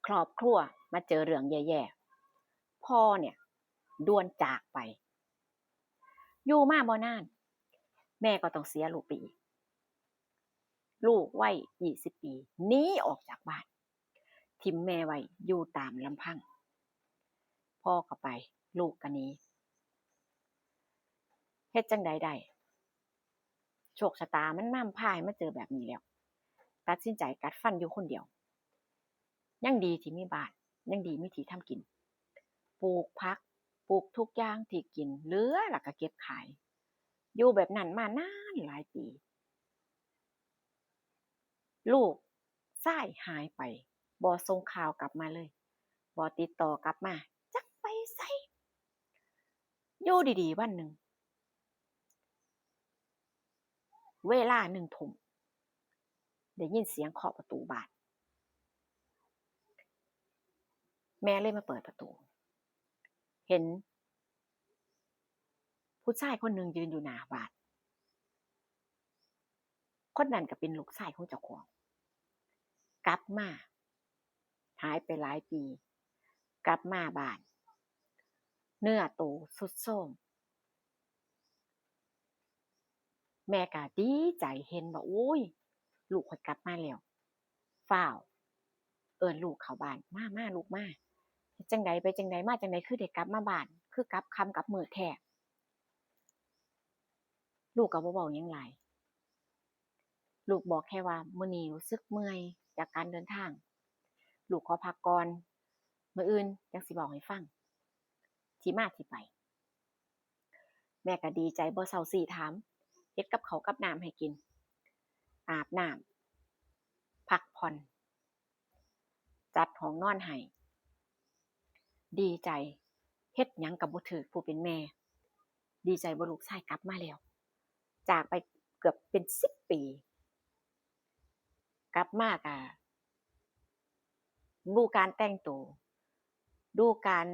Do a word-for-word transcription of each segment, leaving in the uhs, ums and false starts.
ครอบครัวมาเจอเรื่องแย่ๆ พ่อเนี่ยด่วนจากไป อยู่มาบ่นาน แม่ก็ต้องเสียลูกไปอีก ลูกวัยยี่สิบปีหนีออกจากบ้าน ถิ่มแม่ไว้อยู่ตามลำพัง พ่อก็ไป ลูกก็หนี เฮ็ดจั่งใดได้ โชคชะตามันนำพาให้มาเจอแบบนี้แล้ว ตัดสินใจกัดฟันอยู่คนเดียว ยังดีที่มีบ้าน ยังดีมีที่ทำกิน ปลูกผัก ปลูกทุกอย่างที่กิน เหลือแล้วก็เก็บขาย อยู่แบบนั้นมานานหลายปี ลูกชายหายไป บ่ส่งข่าวกลับมาเลย บ่ติดต่อกลับมา จักไปไส อยู่ดีๆ วันหนึ่ง เวลาหนึ่งทุ่ม ได้ยินเสียงเคาะประตูบ้าน แม่เลยมาเปิดประตู เห็นผู้ชายคนหนึ่งยืนอยู่หน้าบ้าน คนนั้นก็เป็นลูกชายของเจ้าของ กลับมา หายไปหลายปี กลับมาบ้าน เนื้อโตทรุดโทรม แม่ก็ดีใจ เห็นว่า โอ้ย ลูกข้อยกลับมาแล้ว ฟ้าวเอิ้นลูกเข้าบ้าน มา มา ลูกมา เฮ็ดจั่งใด ไปจั่งใด มาจั่งใด คือได้กลับมาบ้าน คือกลับค่ำกลับมืดแท้ ลูกก็บ่เว้าหยังหลาย ลูกบอกแค่ว่า มื้อนี้รู้สึกเมื่อยจากการเดินทาง ลูกขอพักก่อน มื้ออื่นจั่งสิเว้าให้ฟัง ที่มาที่ไป แม่ก็ดีใจบ่เซาซี้ถาม เฮ็ดกับข้าวกับน้ำให้กิน อาบน้ำ พักผ่อน จัดห้องนอนให้ ดีใจ เฮ็ดหยังก็บ่ถืก ผู้เป็นแม่ ดีใจว่าลูกชายกลับมาแล้ว จากไปเกือบเป็นสิบปี กลับมาก็ดูการแต่งตัว ดูการ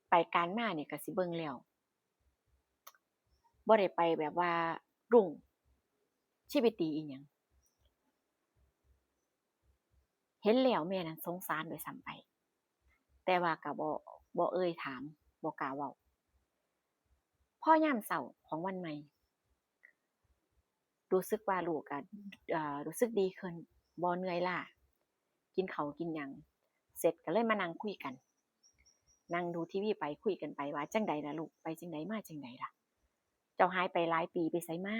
ไปการมานี่ก็สิเบิ่งแล้ว บ่ได้ไปแบบว่ารุ่ง ชีวิตดีอีหยัง เห็นแล้วแม่นั้นสงสารด้วยซ้ำไป แต่ว่าก็บ่ บ่เอ่ยถาม บ่กล้าเว้า พอยามเช้าของวันใหม่ รู้สึกว่าลูกก็ เอ่อ รู้สึกดีขึ้น บ่เหนื่อยล้า กินข้าวกินหยังเสร็จก็เลยมานั่งคุยกัน นั่งดูทีวีไปคุยกันไปว่า จั่งใดล่ะลูก ไปจั่งใดมาจั่งใดล่ะ เจ้าหายไปหลายปีไปไสมา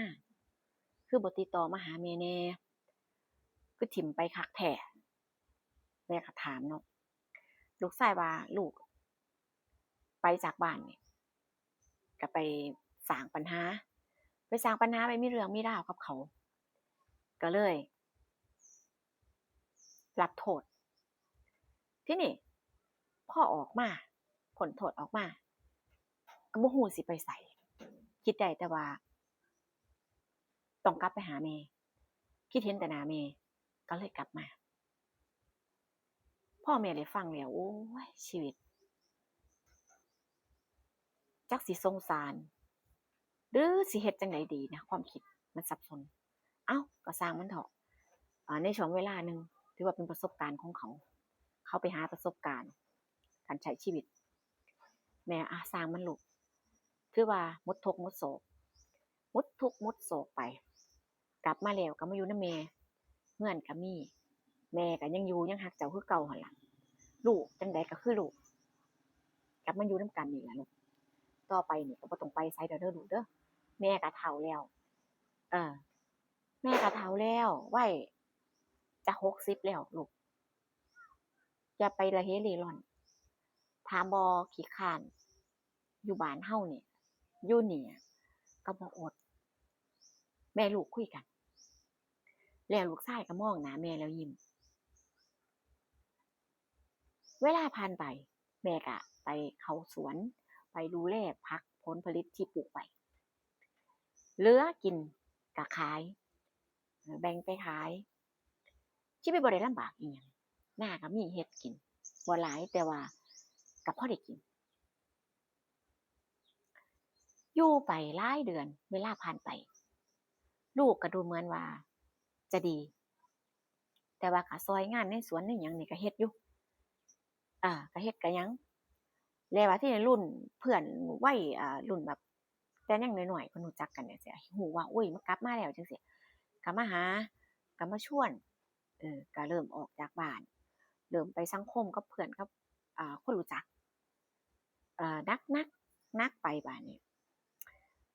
คือบ่ติดต่อมาหาแม่แน่ คือถิ่มไปคักแท้ แม่ก็ถามเนาะ ลูกชายว่าลูกไปจากบ้านนี่ ก็ไปสร้างปัญหา ไปสร้างปัญหา ไปมีเรื่องมีราวกับเขา ก็เลย รับโทษ ทีนี้พอออกมา พ้นโทษออกมา ก็บ่ฮู้สิไปไส คิดได้แต่ว่า ต้องกลับไปหาแม่ คิดเห็นแต่หน้าแม่ ก็เลยกลับมา พ่อแม่ได้ฟังแล้ว โอ้ย ชีวิต จักสิสงสาร หรือสิเฮ็ดจั่งใดดีนะ ความคิดมันสับสน เอ้า ก็ซ่างมันเถาะ อ่า ในช่วงเวลาหนึ่ง ถือว่าเป็นประสบการณ์ของเขา เขาไปหาประสบการณ์การใช้ชีวิต แม่ อ่ะ ซ่างมันลูก ถือว่าหมดทุกข์หมดโศก หมดทุกข์หมดโศกไป กลับมาแล้วก็มาอยู่นำแม่ เฮือนก็มี แม่ก็ยังอยู่ยังฮักเจ้าคือเก่าหั่นล่ะ ลูกจั่งใดก็คือลูก กลับมาอยู่นำกันนี่ล่ะลูก ต่อไปนี่ก็บ่ต้องไปไสดอกเด้อลูกเด้อ แม่ก็เฒ่าแล้ว เออ แม่ก็เฒ่าแล้ว วัยจะหกสิบแล้วลูก อย่าไปละเหเร่ร่อน ถามบ่ขี้คร้าน อยู่บ้านเฮานี่ อยู่นี่ก็บ่อด แม่ลูกคุยกัน แล้วลูกชายก็มองหน้าแม่แล้วยิ้ม เวลาผ่านไป แม่ก็ไปเข้าสวน ไปดูแลผักผลผลิตที่ปลูกไว้ เหลือกินก็ขาย แบ่งไปขาย ชีวิตบ่ได้ลำบากอีหยัง นาก็มีเฮ็ดกิน บ่หลายแต่ว่าก็พอได้กิน อยู่ไปหลายเดือน เวลาผ่านไป ลูกก็ดูเหมือนว่าจะดี แ แต่ว่าก็ซ่อยงานในสวนในหยังนี่ก็เฮ็ดอยู่ อ่า ก็เฮ็ดก็หยัง แล้วว่าที่รุ่นเพื่อนวัย อ่า รุ่นแบบ แต่ยังน้อยๆ เพิ่นรู้จักกันจั่งซี้ ฮู้ว่า โอ๊ย มันกลับมาแล้วจั่งซี้ ก็มาหา ก็มาชวน เออ ก็เริ่มออกจากบ้าน เริ่มไปสังคมกับเพื่อน กับ อ่า คนรู้จัก เอ่อ หนักๆ หนักไปบาดนี้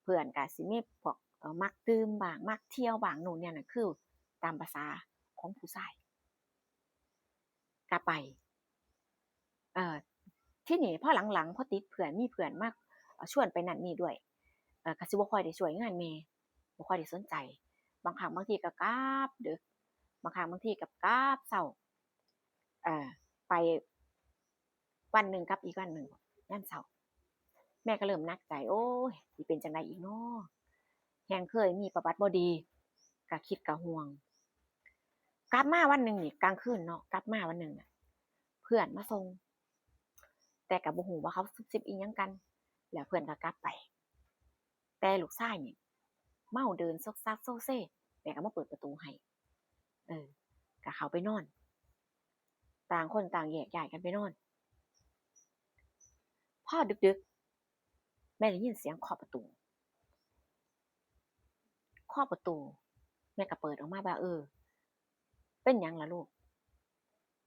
เพื่อนก็สิมีพวก เอ่อ มักดื่มบ้าง มักเที่ยวบ้าง นู่นนี่นั่น คือตามประสาของผู้ชาย ก็ไป เอ่อ ทีนี้พอหลังๆ พอติดเพื่อน มีเพื่อนมา เอ่อ ชวนไปนั่นนี่ด้วย เอ่อ ก็สิบ่ค่อยได้ช่วยงานแม่ บ่ค่อยได้สนใจ บางครั้งบางทีก็กลับดึก บางครั้งบางทีก็กลับเช้า เอ่อ ไปวันหนึ่งกลับอีกวันหนึ่ง ยามเช้า แม่ก็เริ่มหนักใจ โอ้ย สิเป็นจั่งใด๋อีกน้อ แฮ่งเคยมีประวัติบ่ดี ก็คิดก็ห่วง กลับมาวันหนึ่งนี่ กลางคืนเนาะ กลับมาวันหนึ่งน่ะ เพื่อนมาส่ง แต่ก็บ่ฮู้ว่าเขาซุบซิบอิหยังกัน แล้วเพื่อนก็กลับไป แต่ลูกชายนี่ เมาเดินซกซักโซเซ แม่ก็มาเปิดประตูให้ เออ ก็เข้าไปนอน ต่างคนต่างแยกย้ายกันไปนอน พอดึกๆ แม่ได้ยินเสียงเคาะประตู เคาะประตู แม่ก็เปิดออกมาว่า เออ เป็นหยังล่ะลูก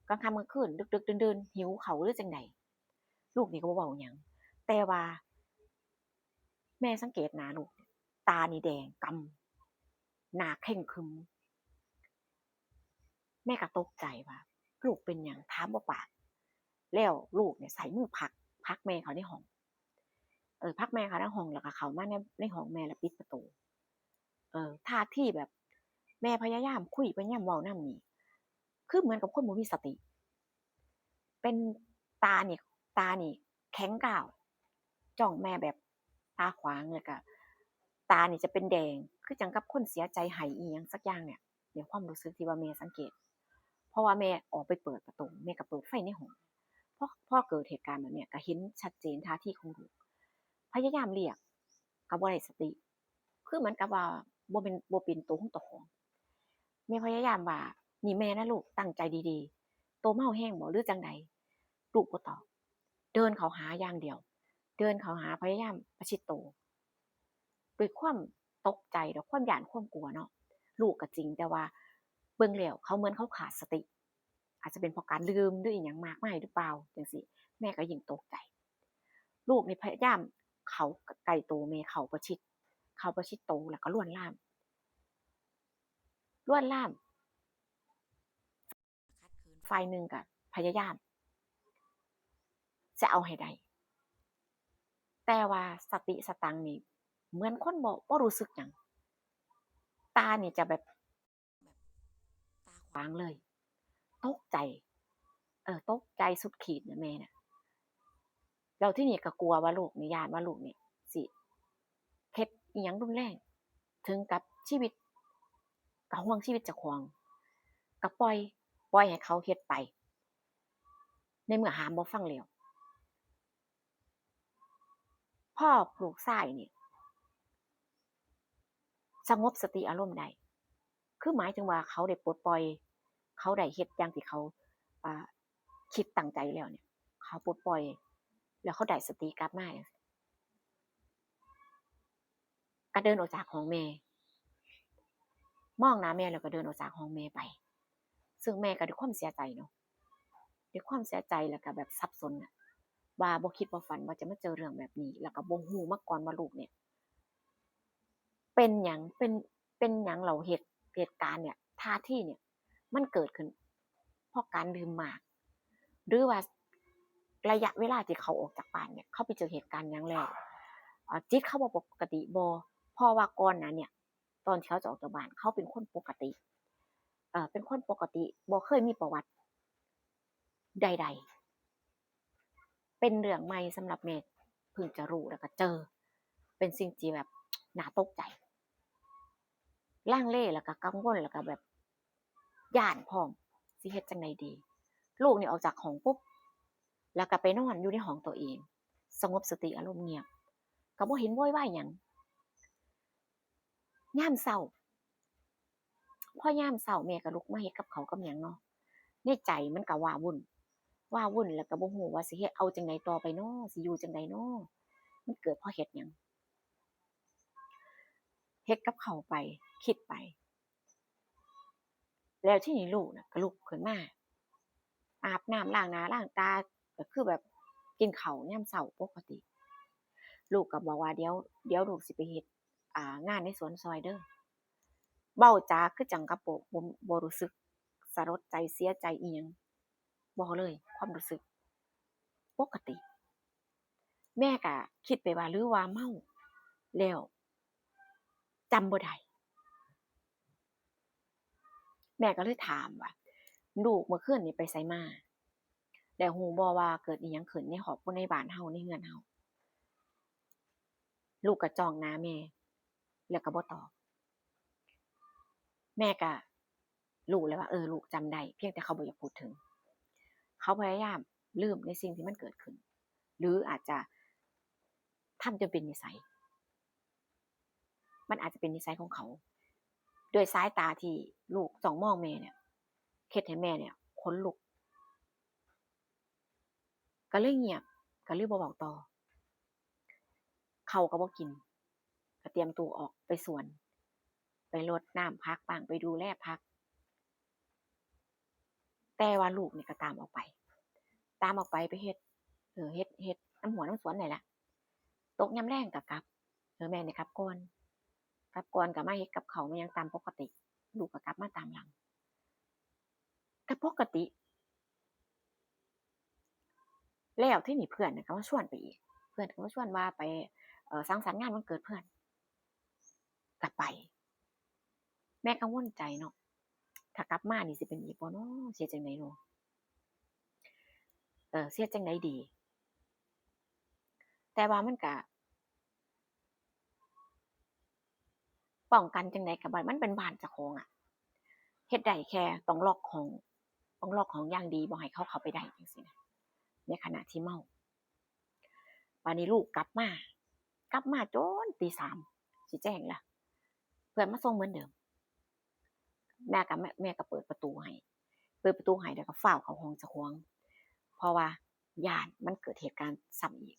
กลางค่ำกลางคืน ดึกๆ ดื่นๆ หิวข้าวหรือจั่งใด๋ ลูกนี่ก็บ่เว้าหยัง แต่ว่า แม่สังเกตหน้าลูก ตานี่แดงก่ำ หน้าเคร่งครึม แม่ก็ตกใจว่า ลูกเป็นหยัง ถามบ่ปาก แล้วลูกเนี่ยใช้มือผลัก ผลักแม่เข้าในห้อง เออ ผลักแม่เข้าในห้อง แล้วก็เข้ามาใน ในห้องแม่แล้วปิดประตู เออ ท่าทีแบบ แม่พยายามคุย พยายามเว้านำนี่ คือเหมือนกับคนบ่มีสติ เป็นตานี่ ตานี่แข็งกร้าว จ้องแม่แบบตาขวาง แล้วก็ตานี่จะเป็นแดง คือจั่งกับคนเสียใจไห้อิหยังสักอย่างเนี่ย ในความรู้สึกที่ว่าแม่สังเกต เพราะว่าแม่ออกไปเปิดประตู แม่ก็เปิดไฟในห้อง พอ พอเกิดเหตุการณ์แบบเนี้ย ก็เห็นชัดเจนท่าทีของลูก พยายามเรียก ก็บ่ได้สติ คือเหมือนกับว่าบ่เป็น บ่เป็นตัวของเจ้าของ แม่พยายามว่า นี่แม่นะลูก ตั้งใจดีๆ โตเมาแฮงบ่หรือจั่งใด๋ ลูกบ่ตอบ เดินเข้าหาอย่างเดียว เดินเข้าหา พยายามประชิดโต ด้วยความตกใจ ด้วยความย้านความกลัวเนาะ ลูกก็จริง แต่ว่าเบิ่งแล้วเขาเหมือนเขาขาดสติ อาจจะเป็นเพราะการดื่มหรืออิหยังมากมายหรือเปล่า จั่งซี้ แม่ก็ยิ่งตกใจ ลูกนี่พยายามเข้าใกล้โตแม่ เข้าประชิด เข้าประชิดโต แล้วก็ลวนลาม ลวนลาม ฝ่ายหนึ่งก็พยายามจะเอาให้ได้ แต่ว่าสติสตังค์นี่เหมือนคนบ่ บ่รู้สึกหยัง ตานี่จะแบบ ตาขวางเลย ตกใจ เออ ตกใจสุดขีดนะแม่น่ะ แล้วทีนี้ก็กลัวว่าลูกนี่ ย้านว่าลูกนี่สิเฮ็ดอิหยังรุนแรง ถึงกับชีวิต ก็ห่วงชีวิตเจ้าของ ก็ปล่อย ปล่อยให้เขาเฮ็ดไป ในเมื่อห้ามบ่ฟังแล้ว พอลูกชายนี่ สงบสติอารมณ์ได้ คือหมายถึงว่าเขาได้ปลดปล่อย เขาได้เฮ็ดอย่างที่เขา อ่า คิดตั้งใจแล้วเนี่ย เขาปลดปล่อย แล้วเขาได้สติกลับมาเนี่ย ก็เดินออกจากห้องแม่ มองหน้าแม่แล้วก็เดินออกจากห้องแม่ไป ซึ่งแม่ก็ด้วยความเสียใจเนาะ ด้วยความเสียใจแล้วก็แบบสับสนน่ะ ว่าบ่คิดบ่ฝันว่าจะมาเจอเรื่องแบบนี้ แล้วก็บ่ฮู้มาก่อนว่าลูกเนี่ย เป็นหยัง เป็น เป็นหยังเหล่าเหตุ เหตุการณ์เนี่ย ท่าทีเนี่ย มันเกิดขึ้น เพราะการดื่มมาก หรือว่าระยะเวลาที่เขาออกจากบ้านเนี่ย เขาไปเจอเหตุการณ์หยังแล้ว อ่า จิตเขาบ่ปกติบ่ เพราะว่าก่อนหน้าเนี่ย ตอนที่เขาจะออกจากบ้าน เขาเป็นคนปกติ เอ่อ เป็นคนปกติ บ่เคยมีประวัติใดๆ เป็นเรื่องใหม่สำหรับแม่ เพิ่งจะรู้แล้วก็เจอ เป็นสิ่งที่แบบน่าตกใจ ลังเลแล้วก็กังวลแล้วก็แบบย้านพร้อม สิเฮ็ดจั่งใด๋ดี ลูกนี่ออกจากห้องปุ๊บ แล้วก็ไปนอนอยู่ในห้องตัวเอง สงบสติอารมณ์เงียบ ก็บ่เห็นโวยวายหยัง ยามเช้า พอยามเช้าแม่ก็ลุกมาเฮ็ดกับข้าวกับหยังเนาะ ในใจมันก็ว้าวุ่น ว้าวุ่นแล้วก็บ่ฮู้ว่าสิเฮ็ดเอาจั่งใดต่อไปน้อ สิอยู่จั่งใดน้อ มันเกิดเพราะเฮ็ดหยัง เฮ็ดกับข้าวไป คิดไป แล้วทีนี้ลูกน่ะก็ลุกขึ้นมา อาบน้ำล้างหน้าล้างตา ก็คือแบบกินข้าวยามเช้าปกติ ลูกก็บอกว่า เดี๋ยว เดี๋ยวลูกสิไปเฮ็ด อ่า งานในสวนซอยเด้อ เว้าจาคือจั่งกับบ่ บ่ บ่รู้สึกสลดใจเสียใจอิหยัง บ่เลย ความรู้สึกปกติ แม่ก็คิดไปว่าหรือว่าเมาแล้วจำบ่ได้ แม่ก็เลยถามว่า ลูกเมื่อคืนนี้ไปไสมา แล้วฮู้บ่ว่าเกิดอิหยังขึ้นในครอบครัวในบ้านเฮาในเฮือนเฮา ลูกก็จ้องหน้าแม่ แล้วก็บ่ตอบ แม่ก็รู้แล้วว่า เออ ลูกจำได้ เพียงแต่เขาบ่อยากพูดถึง เขาพยายามลืมในสิ่งที่มันเกิดขึ้น หรืออาจจะทำจนเป็นนิสัย มันอาจจะเป็นนิสัยของเขา ด้วยสายตาที่ลูกจ้องมองแม่เนี่ย เฮ็ดให้แม่เนี่ยขนลุก ก็เลยเงียบ ก็เลยบ่เว้าต่อ ข้าวก็บ่กิน ก็เตรียมตัวออกไปสวน ไปรดน้ำผักบ้าง ไปดูแลผัก แต่ว่าลูกนี่ก็ตามออกไป ตามออกไปไปเฮ็ด เออ เฮ็ด เฮ็ดนำหัวนำสวนนี่แหละ ตกยามแลงก็กลับ เออ แม่นี่กลับก่อน กลับก่อนก็มาเฮ็ดกับข้าวมาหยังตามปกติ ลูกก็กลับมาตามหลัง ก็ปกติ แล้วทีนี้เพื่อนน่ะก็มาชวนไปอีก เพื่อนก็มาชวนว่าไป เอ่อ สังสรรค์งานวันเกิดเพื่อน ก็ไป แม่กังวลใจเนาะ ถ้ากลับมานี่สิเป็นอีกบ่น้อ สิเฮ็ดจั่งใดน้อ เออ สิเฮ็ดจั่งใดดี แต่ว่ามันก็ ป้องกันจั่งใดก็บ่ได้ มันเป็นบ้านเจ้าของอะ เฮ็ดได้แค่ต้องล็อกห้อง ต้องล็อกห้องอย่างดี บ่ให้เขาเข้าไปได้จั่งซี้นะ ในขณะที่เมา บาดนี้ลูกกลับมา กลับมาจนตีสาม สิแจ้งละ เพื่อนมาส่งเหมือนเดิม แม่ก็ แม่ แม่ก็เปิดประตูให้ เปิดประตูให้แล้วก็ฟ้าวเข้าห้องเจ้าของ เพราะว่าย้านมันเกิดเหตุการณ์ซ้ำอีก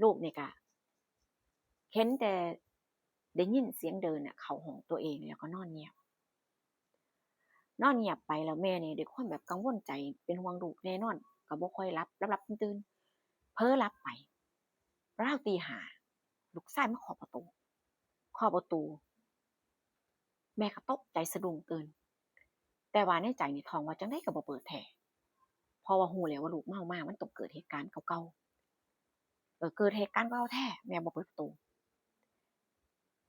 ลูกนี่ก็เห็นแต่ได้ยินเสียงเดินน่ะเข้าห้องตัวเอง แล้วก็นอนเงียบ นอนเงียบไปแล้วแม่นี่ด้วยความแบบกังวลใจเป็นห่วงลูกแน่นอน ก็บ่ค่อยหลับ หลับๆตื่นๆ เผลอหลับไป ราวตีห้า ลูกชายมาเคาะประตู เคาะประตู แม่ก็ตกใจสะดุ้งตื่น แต่ว่าในใจนี่ท่องว่าจั่งใดก็บ่เปิดแท้ เพราะว่าฮู้แล้วว่าลูกเมามามันต้องเกิดเหตุการณ์เก่าๆ เออ เกิดเหตุการณ์เก่าแท้ แม่บ่เปิดประตู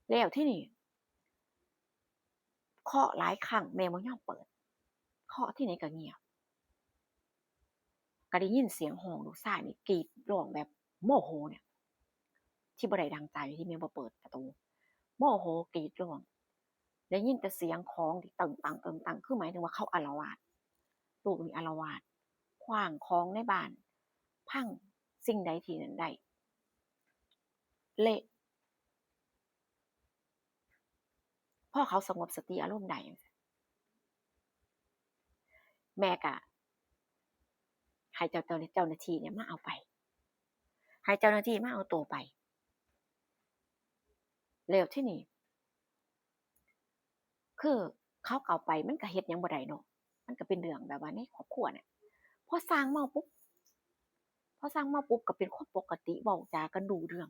แล้วทีนี้ เคาะหลายครั้งแม่บ่ยอมเปิด เคาะที่ไหนก็เงียบ ก็ได้ยินเสียงห้องลูกชายนี่กรีดร้องแบบโมโหเนี่ย ที่บ่ได้ดังใจที่แม่บ่เปิดประตู โมโหกรีดร้อง ได้ยินแต่เสียงของที่ตึงตังตึงตัง คือหมายถึงว่าเขาอาละวาด ลูกนี่อาละวาด ขว้างของในบ้าน พังสิ่งใดที่นั่นได้ เละ พอเขาสงบสติอารมณ์ได้จั่งซี้ แม่ก็ให้เจ้า เจ้า เจ้าหน้าที่เนี่ยมาเอาไป ให้เจ้าหน้าที่มาเอาตัวไป แล้วทีนี้ คือเขาก็เอาไป มันก็เฮ็ดหยังบ่ได้เนาะ มันก็เป็นเรื่องแบบว่าในครอบครัวเนี่ย พอส่างเมาปุ๊บ พอส่างเมาปุ๊บก็เป็นคนปกติ เว้าจากันรู้เรื่อง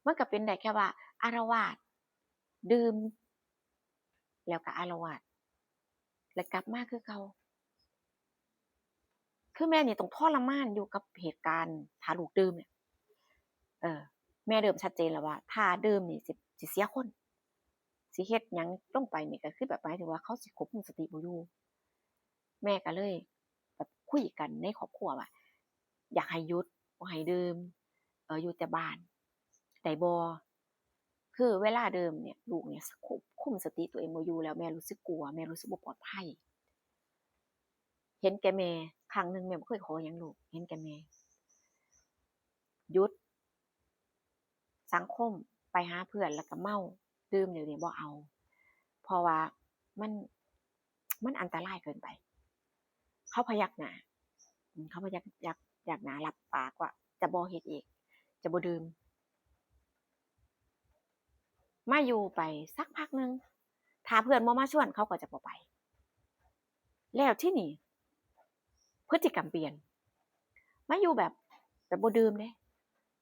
มันก็เป็นได้แค่ว่าอาละวาด ดื่ม แล้วก็อาละวาด แล้วกลับมาคือเก่า คือแม่นี่ต้องทรมานอยู่กับเหตุการณ์ถ้าลูกดื่มเนี่ย เออ แม่เริ่มชัดเจนแล้วว่า ถ้าดื่มนี่สิ สิเสียคน สิเฮ็ดหยังลงไปนี่ก็คือแบบหมายถึงว่าเขาสิควบคุมสติบ่อยู่ แม่ก็เลยแบบคุยกันในครอบครัวว่า อยากให้หยุด บ่ให้ดื่ม เออ อยู่แต่บ้าน ได้บ่ คือเวลาดื่มเนี่ย ลูกเนี่ยควบคุมสติตัวเองบ่อยู่แล้ว แม่รู้สึกกลัว แม่รู้สึกบ่ปลอดภัย เห็นแก่แม่ ครั้งหนึ่งแม่บ่เคยขอหยังลูก เห็นแก่แม่ หยุด สังคม ไปหาเพื่อนแล้วก็เมา ดื่มเดี๋ยวนี้บ่เอา เพราะว่ามันมันอันตรายเกินไป เขาพยักหน้า อืม เขาพยัก ยัก ยักหน้ารับปากว่าจะบ่เฮ็ดอีก จะบ่ดื่ม มาอยู่ไปสักพักหนึ่ง ถ้าเพื่อนบ่มาชวนเขาก็จะบ่ไป แล้วที่นี่ พฤติกรรมเปลี่ยน มาอยู่แบบ แบบบ่ดื่มเด้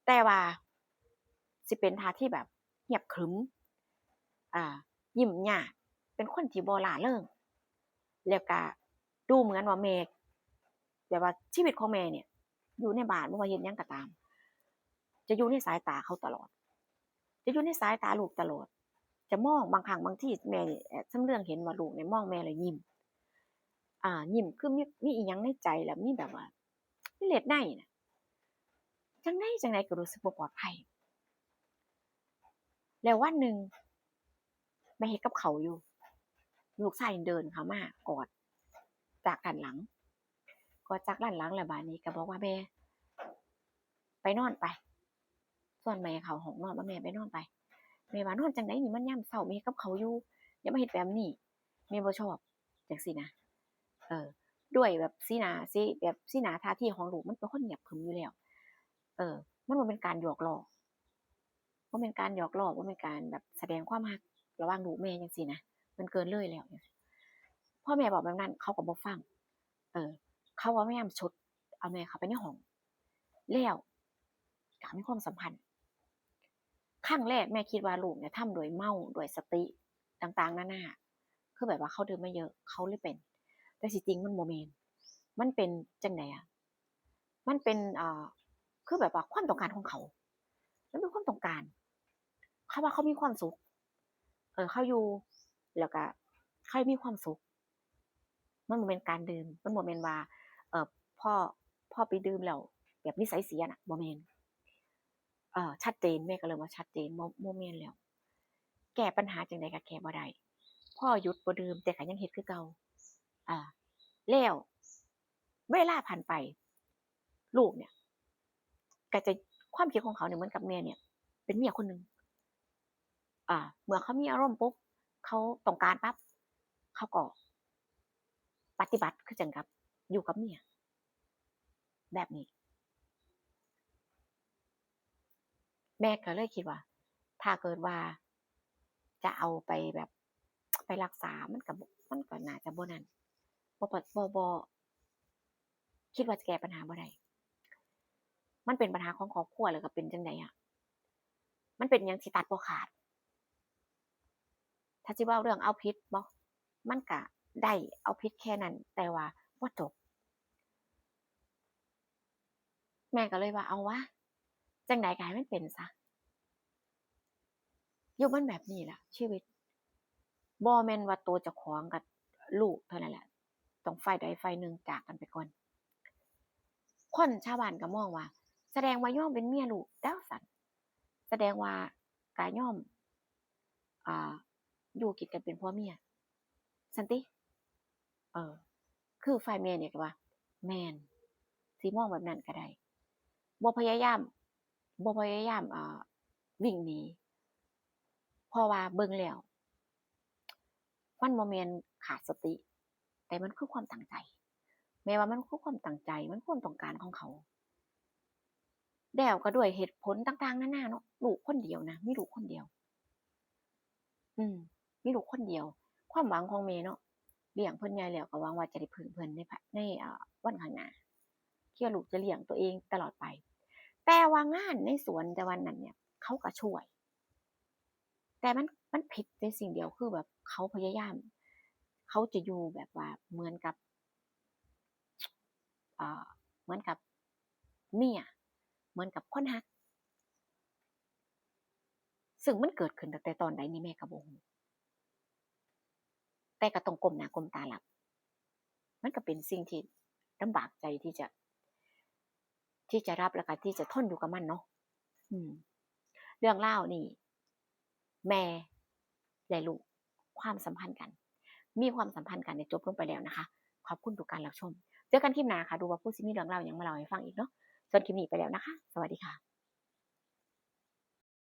แต่ว่าสิเป็นท่าที่แบบเงียบขรึม อ่า ยิ้มยาก เป็นคนที่บ่ร่าเริง แล้วก็ดูเหมือนว่าแม่ แบบว่าชีวิตของแม่เนี่ย อยู่ในบ้านบ่ว่าเฮ็ดหยังก็ตาม จะอยู่ในสายตาเขาตลอด จะอยู่ในสายตาลูกตลอด จะมองบางครั้งบางทีแม่นี่แอบชำเลืองเห็นว่าลูกเนี่ยมองแม่แล้วยิ้ม อ่า ยิ้มคือมี มีอีหยังในใจแล้วมีแบบว่า มีเหตุใดน่ะ จังใดจังใดก็รู้สึกบ่ปลอดภัย แล้ววันหนึ่ง แม่เฮ็ดกับข้าวอยู่ ลูกชายเดินเข้ามากอดจากด้านหลัง กอดจากด้านหลังแล้วบาดนี้ก็บอกว่า "แม่ ไปนอนไป" ชวนแม่เข้าห้องนอน ว่า "แม่ไปนอนไป" แม่ว่า "นอนจังใดนี่ มันยามเช้า แม่เฮ็ดกับข้าวอยู่ อย่ามาเฮ็ดแบบนี้ แม่บ่ชอบ" จังซี้นะ เออ ด้วยแบบสีหน้า สี แบบสีหน้าท่าทีของลูกมันเป็นคนเงียบขรึมอยู่แล้ว เออ มันบ่แม่นการหยอกล้อ บ่แม่นการหยอกล้อ บ่แม่นการแบบแสดงความฮักระหว่างลูกแม่จังซี้นะ มันเกินเลยแล้ว พอแม่บอกแบบนั้น เขาก็บ่ฟัง เออ เขาก็พยายามฉุดเอาแม่เข้าไปในห้อง แล้วก็มีความสัมพันธ์ ครั้งแรกแม่คิดว่าลูกเนี่ยทำโดยเมา โดยสติต่างๆ นานา คือแบบว่าเขาดื่มมาเยอะ เขาเลยเป็น แต่ที่จริงมันบ่แม่น มันเป็นจังใดอะ มันเป็น เอ่อ คือแบบว่าความต้องการของเขา มันเป็นความต้องการ เขาว่าเขามีความสุข เออ เขาอยู่ แล้วก็เขามีความสุข มันบ่แม่นการดื่ม มันบ่แม่นว่า เอ่อ พอ พอไปดื่มแล้วแบบนิสัยเสียน่ะ บ่แม่น เอ่อ ชัดเจน แม่ก็เริ่มว่าชัดเจน บ่ บ่แม่นแล้ว แก้ปัญหาจังใดก็แก้บ่ได้ พอหยุดบ่ดื่ม แต่ก็ยังเฮ็ดคือเก่า อ่า แล้วเวลาผ่านไป ลูกเนี่ย ก็จะ ความคิดของเขาเนี่ยเหมือนกับแม่เนี่ย เป็นเมียคนหนึ่ง อ่า เมื่อเขามีอารมณ์ปุ๊บ เขาต้องการปั๊บ เขาก็ปฏิบัติคือจั่งกับอยู่กับเมีย แบบนี้ แม่ก็เลยคิดว่า ถ้าเกิดว่าจะเอาไปแบบ ไปรักษา มันก็บ่ มันก็น่าจะบ่นั่น บ่ บ่ บ่ บ่ คิดว่าจะแก้ปัญหาบ่ได้ มันเป็นปัญหาของครอบครัว แล้วก็เป็นจังใดอะ มันเป็นหยังที่ตัดบ่ขาด ถ้าสิเว้าเรื่องเอาผิดบ่ มันก็ได้เอาผิดแค่นั้น แต่ว่าบ่จบ แม่ก็เลยว่า เอาวะ จังใดก็ให้มันเป็นซะ อยู่มันแบบนี้ล่ะ ชีวิต บ่แม่นว่าตัวเจ้าของกับลูกเท่านั้นแหละ ต้องฝ่ายใดฝ่ายหนึ่งจากกันไปก่อน คนชาวบ้านก็มองว่า แสดงว่ายอมเป็นเมียลูกแล้วซั้น แสดงว่าก็ยอม อ่า อยู่กินกันเป็นผัวเมียซั้นติ เออ คือฝ่ายแม่เนี่ยก็ว่า แม่น สิมองแบบนั้นก็ได้ บ่พยายาม บ่พยายาม อ่า วิ่งหนี เพราะว่าเบิ่งแล้ว มันบ่แม่นขาดสติ แต่มันคือความตั้งใจ แม่ว่ามันคือความตั้งใจ มันความต้องการของเขา แล้วก็ด้วยเหตุผลต่างๆ นานาเนาะ ลูกคนเดียวนะ มีลูกคนเดียว อืม มีลูกคนเดียว ความหวังของแม่เนาะ เลี้ยงเพิ่นใหญ่แล้วก็หวังว่าจะได้พึ่งเพิ่นในภะ- ใน เอ่อ วันข้างหน้า เพื่อลูกจะเลี้ยงตัวเองตลอดไป แต่ว่างานในสวนแต่วันนั้นเนี่ย เขาก็ช่วย แต่มัน มันผิดในสิ่งเดียว คือแบบเขาพยายาม เขาจะอยู่แบบว่าเหมือนกับ เอ่อ เหมือนกับเมีย เหมือนกับคนฮัก ซึ่งมันเกิดขึ้นตั้งแต่ตอนใดนี่แม่ก็บ่ฮู้ แต่ก็ต้องก้มหน้าก้มตารับ มันก็เป็นสิ่งที่ลำบากใจที่จะ ที่จะรับแล้วก็ที่จะทนอยู่กับมันเนาะ อืม เรื่องราวนี่ แม่และลูก ความสัมพันธ์กัน มีความสัมพันธ์กันเนี่ยจบลงไปแล้วนะคะ ขอบคุณทุกการรับชม เจอกันคลิปหน้าค่ะ ดูว่าผู้สิมีเรื่องราวหยังมาเล่าให้ฟังอีกเนาะ ส่วนคลิปนี้ไปแล้วนะคะ สวัสดีค่ะ